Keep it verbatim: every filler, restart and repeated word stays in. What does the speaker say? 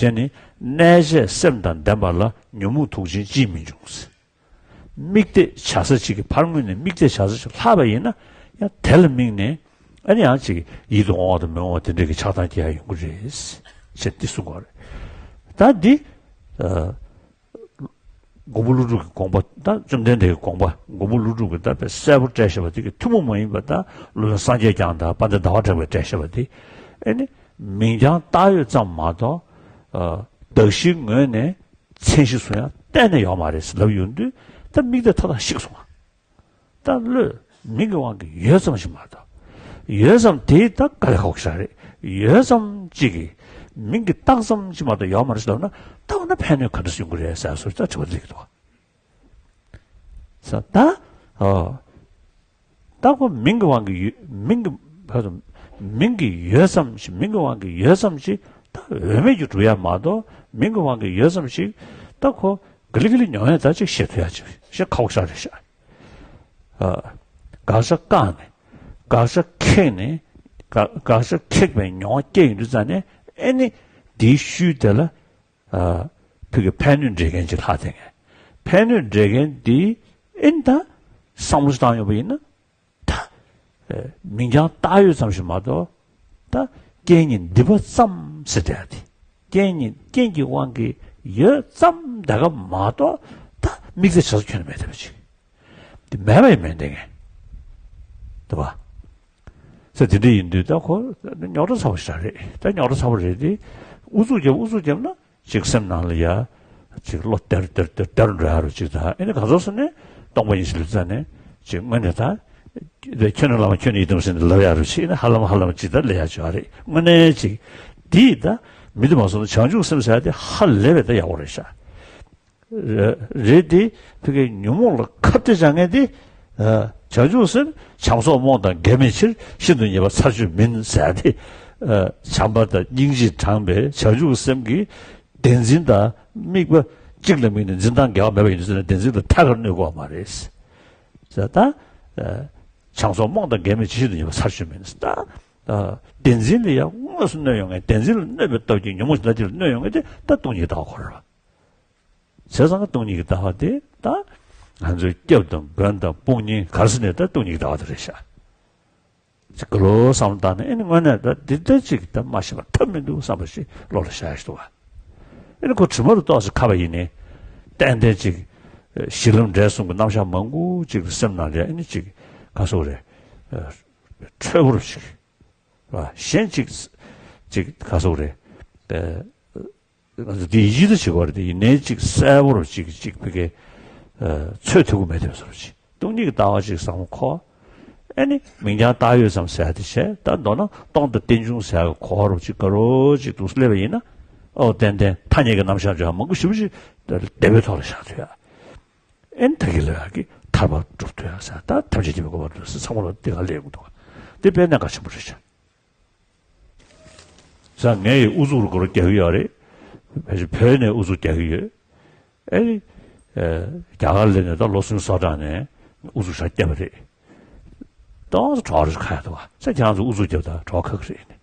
དེ་ནི་གནས་བྱས་སེམས་དང་ལྡན་པ་ལ་ཉོན་མོངས་དུག་ཅན་ཅིས་མི་འབྱུང་། དམིགས་གཏད་བྱ་ས་གཅིག་གི་ཕར་ངོས་ནས་དམིགས་གཏད་བྱ་ས་གཅིག་ལྷག་པ་ཡིན་ན་ཡང་དེ་ལ་དམིགས་ནས་ཨ་ནི་ཡང་གཅིག་ཡིད་དུ་འོང་བ་དང་མི་འོང་བ་དེ་འདྲ་གི་ཆགས་སྡང་སྐྱེ་ཡ་ཡོང་གི་རེད་ཅེས་འདི་གསུང་གི་ཡོད་རེད། ད་འདི་ཨ། མགོན་པོ་ཀླུ་སྒྲུབ་ཀྱི་དགོངས་པ་དང་བཅོམ་ལྡན་འདས་ཀྱི་དགོངས་པ། མགོན་པོ་ཀླུ་སྒྲུབ་ཀྱིས་ད་དཔེ་གསལ་པོ་བཀྲལ་བཞག་པ་དེ་གི་ཐུན་མོང་མ་ཡིན་པ་དང་བློ་བཟང་སངས་རྒྱས་བསྐྱངས་དང་དཔལ་ལྡན་ཟླ་བ་གྲགས་པས་བཀྲལ་བཞག་པ་དེ། ཨེ་ནི་མིང་རྐྱང་བཏགས་ཡོད་ཙམ་མ་གཏོགས། ཨ། གདགས་གཞིའི་ངོས་ནས་མཚན་གཞི་བཟུང་ཡ་གཏན་ནས་ཡོད་མ་རེད་ཟེར་ལབ་ཡོང་དུས་ད་དམིགས་གཏད་མཐའ་དག་ཞིག་སོང་བ། ད་བློས་མིང་གི་དབང་གིས་ཡོད་ཙམ་ཞིག་མ་གཏོགས། ཡོད་ཙམ་དེ་ད་དཀའ་ལས་ཁག་པོ་ཞིག་རེད། ཡོད་ཙམ་གཅིག་གིས་མིང་གི་རྟགས་ཙམ་ཞིག་མ་གཏོགས་ཡོད་མ་རེད་ཟེར་ལབ་ན། ད་འོ་ན་ཕན་གནོད་ག་འདྲ་ཡོང་གི་རེད་ཟེར་སོགས་ད་དྲི་བ་འདི་འདུག་ས་ད། ཨོ། ད་ཁོ་མིང་གི་དབང་གིས་ཡོད། མིང་གི་བར་དུ་མིང་གིས་ཡོད་ཙམ་ཞིག་མིང་གི་དབང་གིས་ཡོད་ཙམ་ཞིག་ད་འོས་མེད་ཀྱི་གྲུབ་ཡ་མ་གཏོགས། མིང་གི་དབང་གིས་ཡོད་ཙམ་ཞིག་ད་ཁོ་ག་ལེ་ག་ལེ་མྱོང་ཡ་ད་ཅིག་བཤད་ཐུབ་ཡ་ཅིག་བཤད་ཁག་པོ་ཞིག་རེད་ཤག་ཨ། དགག་བྱ་བཀག་ནས་དགག་བྱ་ཁེགས་ནས་དགག་དགག་བྱ་ཁེགས་པའི་མྱོང་བ་སྐྱེ་ཡོང་དུས་ཙ་ནས། ཨེ་ནི་དེའི་ཤུལ་དེ་ལ་ཨ། ཕ་གི་ཕན་གནོད་འབྲེལ་མཁན་ཅིག་ལྷག་བསྡད་མཁན། ཕན་གནོད་འབྲེལ་མཁན་དེ་ཨེ་ནི་ད་བསམ་བློ་བཏང་ཡོང་པ་ཡིན་ན། ད་ཨེ། མིང་རྐྱང་བཏགས་ཡོད་ཙམ་ཞིག་མ་གཏོགས། ད་རྐྱེན་ངན་སྡིག་པ་ཙམ་ཟེར་བསྡད་ཡ་དེ། རྐྱེན་ངན་རྐྱེན་གྱི་དབང་གིས་ཡོད་ཙམ་ད་ག་མ་གཏོགས། ད་དམིགས་བསལ་བྱ་ས་ཁྱོན་ནས་མེད་བསྡད་པ་ཅིག་དེ་མེད་པ་ཡིན་མིན་བསྡད་མཁན། འདུག་བ། ས་དེ་འདྲ་ཡིན་དུས་ད་ཁོ་རྙོག་དྲ་ཚ་པོ་ཞིག་རེད། ད་རྙོག་དྲ་ཚ་པོ་རེད་དེ། ཨུ་ཚུགས་རྒྱབ་ཨུ་ཚུགས་རྒྱབ་ན་ཅིག་སེམས་ནང་ལ་ཡ་ཅིག་བློ་དལ་དལ་དལ་དལ་འགྲོ་ཡ་རུ་ཅིག་ད་ཨེ་ནི་ག་ཚོད་སོང་ནས་སྟོང་པ་ཉིད་ཅིག་ལུས་ཙ་ནས་ཅིག་དངོས་གནས་ད། ཁྱོད་ནི་བླ་མ་ཁྱོད་ནི་ཡི་དམ་ཟེར་ནས་ལབ་ཡ་རུ་ཅིག་ཨེ་ནི་ཧ་ལམ་ཧ་ལམ་ཅིག་ད་ལས་ཡ་ཅིག་ཡོད་རེད། དངོས་གནས་ཅིག་དེ་ད་མི་དེ་མ་སོང་ན་བྱང་ཆུབ་སེམས་ཟེར་ཡ་དེ་ཧ་ལས་པའི་ད་ཡག་པོ་རེད་ཤག་རེད་དེ། ཕ་གིའི་ཉོན་མོངས་ལ་ཁ་གཏད་བྱ་མཁན་དེ། ཨ། བྱང་ཆུབ་སེམས་བྱམས་སོགས་རྨོངས་དང་འགལ་མེད་ཕྱིར། ཤིན་ཏུ་ཉེས་པ་ཚར་གཅོད་མིན་ཟེར་ཏེ། ཨ། བྱམས་པ་དང་སྙིང་རྗེས་དྲངས་པའི་བྱང་ཆུབ་སེམས་ཀྱི་བདེན་འཛིན་དང་དམིགས་པ་གཅིག་ལ་དམིགས་ནས་འཛིན་སྟངས་འགལ་བ་མེད་པ་ཡིན་དུས་ཙ་ན་བདེན་འཛིན་ལ་ཐད་ཀར་གནོད་དགོས་པ་མ་རེད་ཟེར། ད། ཨ། བྱམས་སོགས་རྨོངས་དང་འགལ་མེད་ཕྱིར། ཤིན་ཏུ་ཉེས་པ་ཚར་གཅོད་མིན་ཟེར། ད། ཨ། བདེན་འཛིན་ལ་ཡང་དངོས་སུ་གནོད་ཡོང་མཁན། བདེན་འཛིན་ལ་གནོད་པའི་སྟོབས་ཀྱིས་ཉོན་མོངས་ལ་དེ་ལ་གནོད་ཡོང་མཁན་དེ་ད་སྟོང་ཉིད་ལྟ་བ་ཁོ་རང་རེད། བྱས་ཙང་སྟོང་ཉིད་ཀྱི་ལྟ་བ་དེ་ད་ང་ཚོའི་སྐྱབས་དང་མགོན་དང་དཔུང་གཉེན་ག་རེ་ཟེར་ནའང་ད་སྟོང་ཉིད་ཀྱི་ལྟ་བ་དེ་རེད་ཤག་ཅིག་ག་ལོ་བསམ་བློ་བཏང་ནས། ཨེ་ནི་དངོས་གནས་ད་འདི་ལྟ་ཅིག་ད་མ་ཤེས་པ་ཐབས་མི་འདུག་བསམ་པ་ཞིག་བློ་ལ་ཤར་ཡ་ཞིག་འདུག་ག་ཨེ་ནི་ཁོ་དྲི་མ་རུ་གཏོགས་ཤིག་ཁ་བ་ཡིན་ནའི། ཏན་ཏན་ཅིག་གཞི་ལམ་འབྲས་གསུམ་གྱི་རྣམ་གཞག་མང་པོ་ཅིག་སེམས་ནང་ལ་ཨེ་ནི་ཅིག་ག་སོགས་རེད། འཕྲོད་པོ་རུ་ཞིག་གཞན་ཅིག་ཅིག་ག་སོགས་རེད། ང་ཚོ་འདི་ཡིད་ཆེས་བྱེད་དགོས་རེད། དེ་ཡིན་ནའི་ཅིག་གསལ་པོ་རུ་ཅིག་ཅིག་ཕ་གི་ཚོད་ཐིག་པོ་མེད་དེ་བཟོ་རུ་ཅིག་སྟོང་ཉིད་ཀྱི་ལྟ་བ་ཅིག་བསམ་བློ་འཁོར། ཨེ་ནི་མིང་རྐྱང་བཏགས་ཡོད་ཙམ་ཟེར་ཡ་དེ་བྱས། ད་མདོར་ན་སྟོང་དང་རྟེན་འབྱུང་ཟེར་ཡ་གི་གོ་བ་རུ་ཅིག་ག་རུ་ཅིག་འདུག་སླེབས་པ་ཡིན་ན། ཨོ་ཏན་ཏན་ཐ་སྙད་ཀྱི་རྣམ་གཞག་འཇོག་ཡ་མང་པོ་ཞེ་པོ་ཅིག་དེ་བའི་ཐོག་ལ་བཞག་ཐུབ་ཡ། ཨེ་ནི་ད་གིན་ལབ་ཡ་གི་ཐར་པ་སྒྲུབ་ཐུབ་ཡ་ཟེར། ད་ཐམས་ཅད་མཁྱེན་པའི་གོ་འཕང་སྒྲུབ་ཟེར་ཚང་མ་ལ་དེ་ག་སླེབས་ཡོང་གི་འདུག་དེ་དཔེ་གནད་འགག་ཆེན་པོ་རེད་ཤག་ཟེར། ངས་ཡི་ཨུ་ཚུགས་རུ་གོ་རུ་རྒྱག་གི་ཡོད་རེད། ཕལ་ཆེར་བོད་ནས་ཨུ་ཚུགས་རྒྱག་གི་ཡོད། ཨེ། རྒྱ་གར་སླེབས་ནས་ད་ལོ་གསུམ་སོ་གྲངས་ནས་ཨུ་ཚུགས་ཞེ་དྲག་བརྒྱབ་པ་རེད། ཏོག་ཙམ་གྲོགས་རེ་ཁ་ཡ་འདུག་ག་ཟེར། ཁྱེད་རང་ཚོ་ཨུ་ཚུགས་རྒྱབ་ད་གྲོགས་ཁག་རེད།